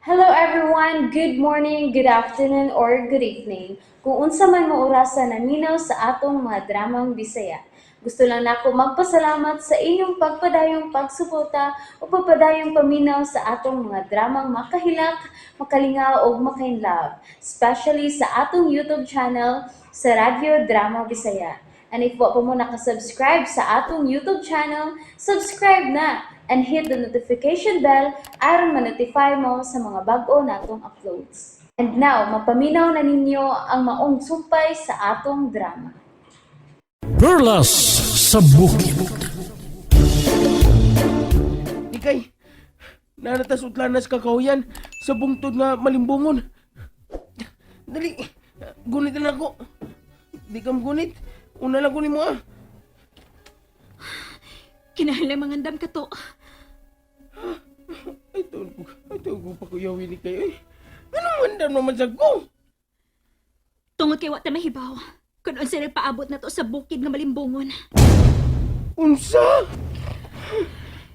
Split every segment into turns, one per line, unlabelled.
Hello everyone! Good morning, good afternoon, or good evening. Kung unsa man mo orasa naminaw sa atong mga dramang Bisaya. Gusto lang nako magpasalamat sa inyong pagpadayong pagsuporta o pagpadayong paminaw sa atong mga dramang makahilak, makalingaw ug makainlove, especially sa atong YouTube channel sa Radyo Drama Bisaya. And if wa pa mo nakasubscribe sa atong YouTube channel, subscribe na and hit the notification bell aron ma-notify mo sa mga bag-o natong uploads. And now, mapaminaw na ninyo ang maong sumpay sa atong drama.
Perlas sa Bukid.
Ikay, nanatas utlanas kakahuyan sa bungtod nga malimbungon. Dali, gunit na ako. Di ka gunit. Una lang kunin mo ah.
Kinahanglan mangandam ka to.
Ay, taon ko, ay, taon ko pa kuyawin ni kayo eh. Anong mandam naman sa ko?
Tungod kay wa ta mahibaw kung unsa nagpaabot na to sa bukid nga malimbungon.
Unsa?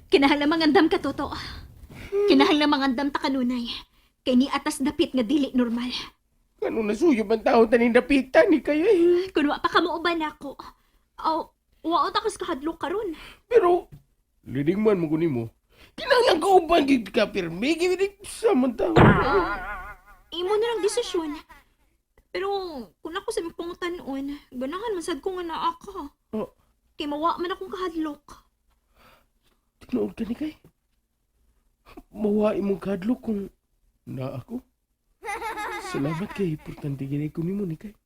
Kinahanglan mangandam ka to. Kinahanglan mangandam ta kanunay. Kay ni atas dapit nga dili normal.
Ano nasuyop ang tao taning dapitan ni kayo eh.
Kun wa pa ka mauban nako. Aw, wa ta kas kahadlok karon.
Pero, lining man mo kunin mo. Kinahanglan ko uban gid ka pirmi, gid sa man tao.
Imo na lang desisyon. Pero kung ako sa pangutan-on, ganahan man sad ko nga naa ka.
Oh,
Kay mawa man akong kahadlok.
tinuod ka ni kay. Mawa imong kadlok kung na ako. Salamat kay importante gini ko nimo ni kay.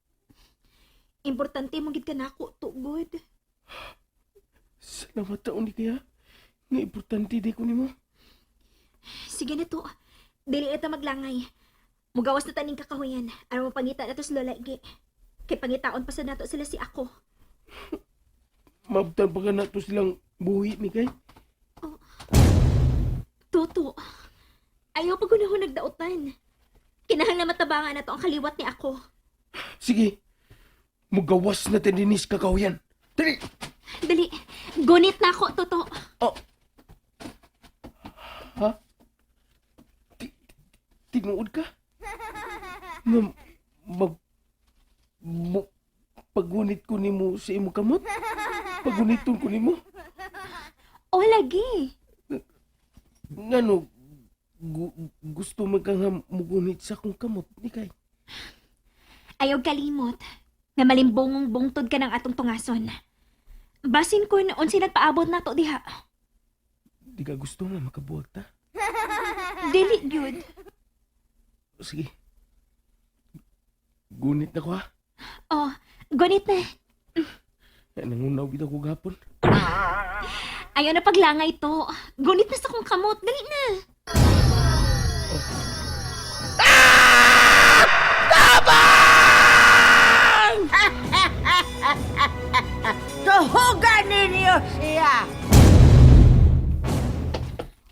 Importante mo gid ka nako, tugod.
Salamat taon ni kaya. Nga importante di ko nimo.
Sige na to. Dili ita maglangay. Mugawas na taning kakahuyan. Aron mapangita na to sa Lola Ige. Kay pangitaon pa sa nato sila si ako.
Maabtan pa ka na to silang buhi ni kay.
Toto. Ayaw pa gunahon nagdaotan. Kinahanglan matabangan na to ang kaliwat ni ako.
Sige. Mugawas na tindinis kakahuyan. Dali.
Dali. Gunit na ako, Toto.
Oh. Ha? Tinuod ka? Nga mag mo, pagunit ko nimo sa imo kamot? Paguniton ko nimo?
O lagi.
Ngano gusto man ka nga mugunit sa akong kamot ni kay?
Ayaw kalimot. Nga malimbongong bungtod ka ng atong tungason. Basin ko noon si nagpaabot na to diha.
Di ka gusto nga makabuwag ta?
Dili gyud.
Sige. Gunit na ko ha.
Oh, gunit na.
Nangunaw gid ako gapon.
Ayaw na paglangay to. Gunit na sa kong kamot. Dali na.
Tuhugan ninyo siya!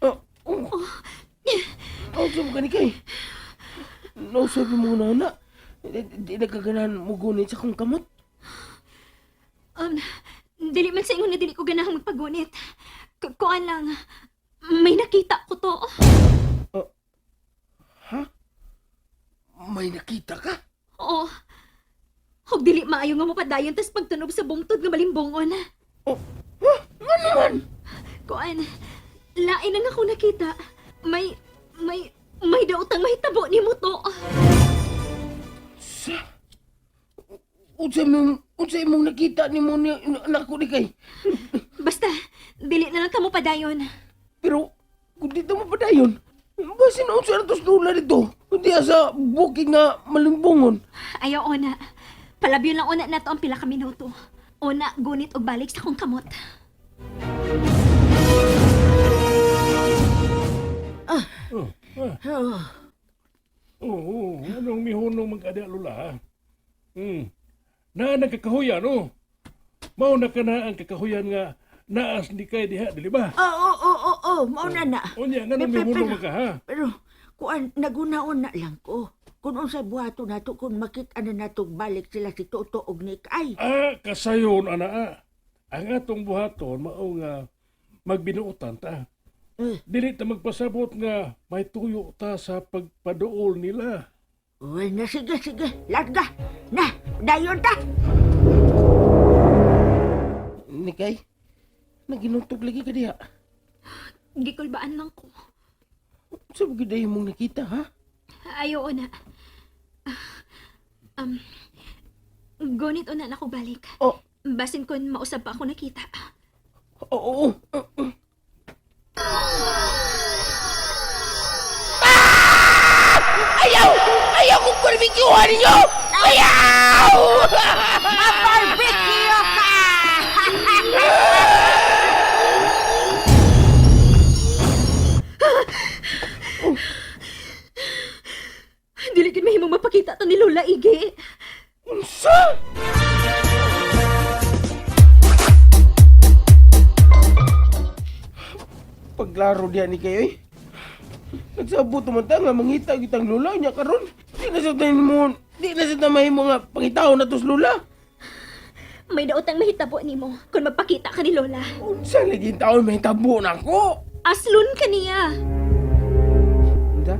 Oh, oh. Oh, sabi ka ni kay. No, sabi mo na na. Di nagkaganahan mo gunit sa akong kamot.
Dili man sa ingon na dili ko ganahang magpagunit. Kuan lang. May nakita ko to.
Ha? May nakita ka?
Oo. Hug dili maayo nga mapadayon tas pagtunob sa bungtod nga malimbongon.
Oh, ha? Ano man?
Kuan, lain ang ako nakita. May daotang mahitabo nimo to.
Sa? Unsa imong nakita nimo ni nako ni kay?
Basta, dili na lang kamo padayon.
Pero kung dito mo padayon, basin unsa na tos dula dito? Kundi sa bukid nga malimbongon.
Ayaw, ona. Palabyo lang una nato ang pila ka minuto. Una, gunit og balik sa akong kamot.
Oo, anong mihunong magkadya lula? Na nagkakahuyan, oh. Mao na ka na ang kakahuyan nga naas ni kay diha, dili ba?
Oo, oo, oo, oo, mao na na.
Unya, nga nang mihunong magka, ha?
Pero, kuan, nagunaon na lang ko. Kung unsa buhato nato, kung makita na nato balik sila si Toto og Nick, ay,
Ah, kasayon, ana, ah. Ang atong buhaton, mao nga magbinuotan ta. Dili ta magpasabot nga may tuyo ta sa pagpaduol nila.
Uy, na sige, sige. Larga. Na, dayon ta.
Nikay, naginutog lagi ka diha.
Gikulbaan lang ko.
Sa ba mong nakita, ha?
Ayo na. Um, gunit una na ko balik.
Oh,
Basin kon mausab pa ako nakita.
oo, oo. Oo. Ah! Ayaw! Ayaw kong barbecuehan ninyo! Ayaw!
Barbecue ka!
Dili gid mahimong mapakita to ni Lola Ige.
Unsa? Paglaro diya ni kayo eh. Nagsabot man ta nga mangita kitang lula niya karon. Di na sa tayo mo, di na sa tayo nga pangitaon na tos lula.
May daot ang mahitabo nimo kung magpakita ka ni Lola.
Unsa lagi taon may tabo na ako.
Aslon ka niya.
Unsa?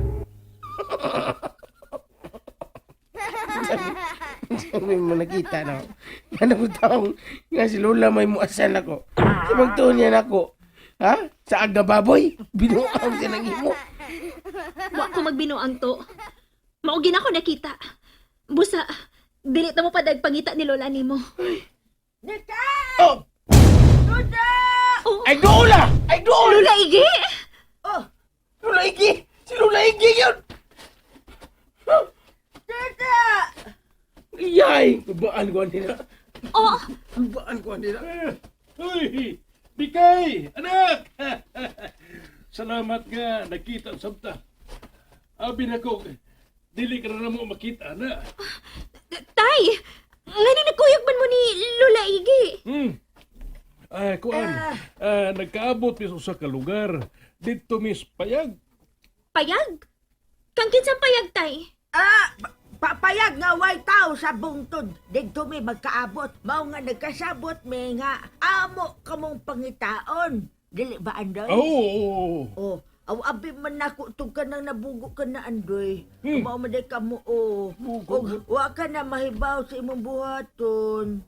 Sabi mo nakita na ako. Ano ko taong nga si Lola may muasan ako. Sa pagtuon niya nako. Ha? Sa aga baboy? Binuang siya ng imo.
Wa ko magbinuang to. Mao gina ko nakita. Busa, dili ta mo padag pangita ni Lola nimo.
Nikay!
Oh!
Tuto!
Oh,
Ay dola! Ay dola!
Lola Ige!
Oh,
Lola Igi! Si Lola Igi yun! Huh?
Tuto!
Iyay! Kubaan ko nila.
Oh,
Kubaan ko nila.
Eh, Uy, Bikay, anak! Salamat nga nakita sabta. Abi na ko, dili ka na mo makita na.
tay! Ngano nagkuyog man mo ni Lola Ige?
Hmm. Ah, kuan. Ah, nagkaabot mis usa ka lugar didto mis payag.
Payag? Kang kinsang payag, tay?
Ah, papayag nga way tao sa bungtod. Didto mi magkaabot. Mao nga nagkasabot mi nga amo kamong pangitaon. Dili ba andoy?
Oh,
Oh, aw abi man nako tug ka nang nabugo ka na andoy.
Hmm.
Mao man day kamo o.
Bugo.
Og wa ka na mahibaw sa imong buhaton.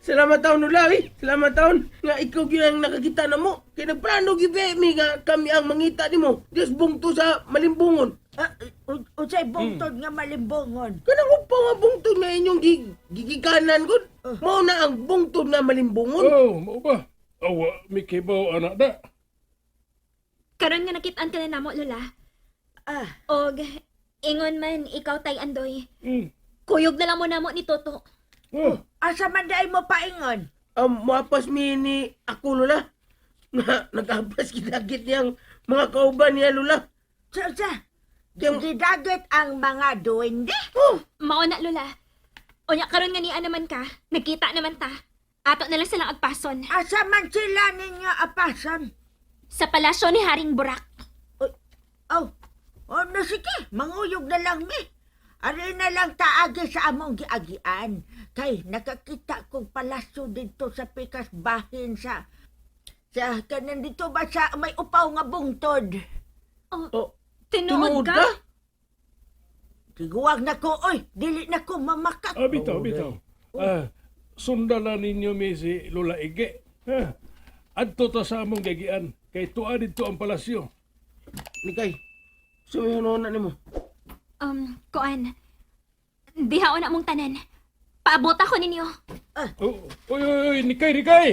Salamat taon Lola eh. Salamat taon nga ikaw gyud ang nakakita na mo. Kay nagplano gyud be mi nga kami ang mangita nimo. Dios bungto sa malimbungon.
Ah, unsay bungtod nga malimbongon?
Kanang upaw nga bungtod nga inyong gigikanan gud. Mao na ang bungtod nga malimbungon.
Oh, mao ba? Awa, mikibaw anak na.
Karon nga nakitaan ka na namo, Lola.
Ah,
Og ingon man ikaw tay Andoy.
Hmm.
Kuyog na lang mo namo ni Toto.
Oh,
asa man day mo paingon?
Muapas mi ni ako Lola. Nga nag-apas gidagit niyang mga kauban niya Lola.
Sa sa
Yung-
gidagit ang mga duwende.
Oh,
Mao na, Lola. Unya karon nga niya naman ka, nagkita naman ta. Ato na lang silang agpason.
Asa man sila ninyo apasan?
Sa palasyo ni Haring Burak.
Uy, aw, oh, na sige, manguyog na lang mi. Ari na lang taagi sa among giagian. Kay nakakita kong palasyo dito sa pikas bahin sa kanan dito ba sa may upaw nga bungtod.
Oh,
oh,
tinuod
tinuod
ka?
ka?
Tiguwag na ko, oy, dili na ko mamakak.
ah, bitaw, bitaw. Ah, sundala ninyo mi si Lola Ige. Ha? Adto ta sa among gagian kay tuwa didto ang palasyo.
Nikay, sumihon na nimo.
Kuan. Dihaon na mong tanan. Paabot ako ninyo.
Oh, oy, oy, oy, Nikay, Nikay!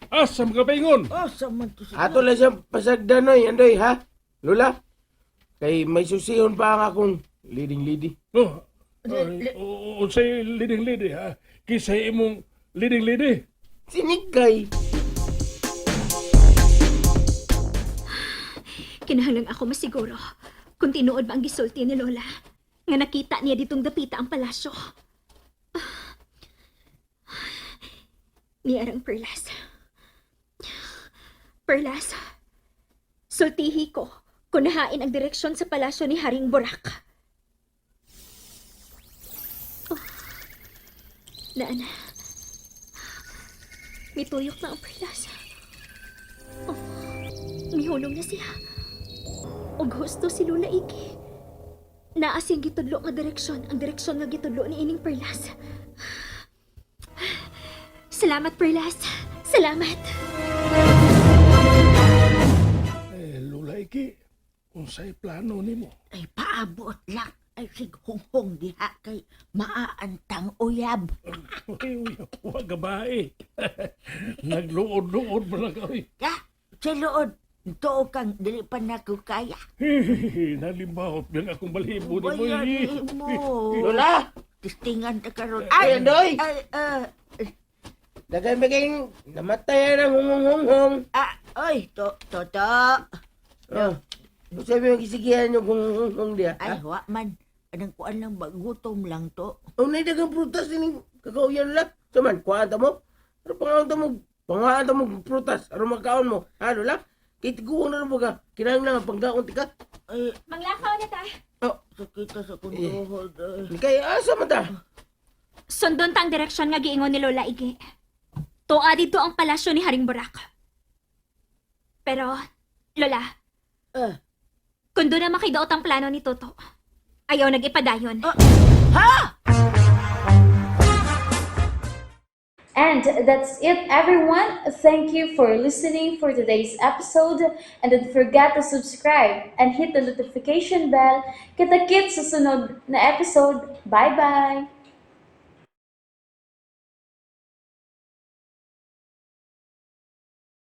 Asa mga paingon?
Oh, sa man to siya.
Ato lang siya pasagdanoy, andoy ha? Lola, kay may susihon pa ang akong leading lady.
No. Ay, unsay leading lady ha? Kisay imong leading lady.
Si Nikay.
Kinahanglan ako masiguro kung tinuod ba ang gisulti ni Lola nga nakita niya ditong dapita ang palasyo. Ni arang perlas. Perlas, sultihi ko kung nahain ang direksyon sa palasyo ni Haring Burak. Oh. Naan. Mituyok na ang perlas. Oh. Mihulong na siya. Og husto si Lola Iki. Naa siyang gitudlo nga direksyon, ang direksyon nga gitudlo ni ining Perlas. Salamat, Perlas. Salamat.
Eh, Lola Iki, unsay plano nimo?
Ay, paabot lang. Ay, sighunghong diha kay maaantang uyab.
Uy, uy, wa gabae. Nagluod-luod mo lang oy.
Ka, sa lood, tuo kang dili pa na ko kaya.
Nalimbahot lang akong balibo ni mo.
Bayan
eh.
mo.
Lola!
Tistingan ta karon.
Ay, Andoy!
Ay,
Daghan ba kayong namatay ng hunghong-hunghong?
ah, oy, to, to, to.
Oh. Sabi mo kisigihan yung hunghong-hunghong diya.
Ay,
Ha?
wa man. Anang kuan lang ba, gutom lang to.
Oh, nay daghang prutas ining kakauyan la. Saman, kuhaan ta mo. Pero pangaon ta mo, pangaon ta mo prutas aron makaon mo. Ha, Lola? Kay tiguang na rin mo ka. Kinahanglan nga panggaon ti ka.
Ay,
Manglakaw na ta.
Oh,
sakita sa kong tuhod. Ay.
kay asa man ta?
Sundon ta ang direksyon nga giingon ni Lola Ige. Tuwa dito ang palasyo ni Haring Burak. Pero, Lola,
Eh,
kung doon na makidaot ang plano ni Toto, ayaw nag-ipadayon.
Ha?
And that's it, everyone. Thank you for listening for today's episode. And don't forget to subscribe and hit the notification bell. Kita-kits sa sunod na episode. Bye-bye!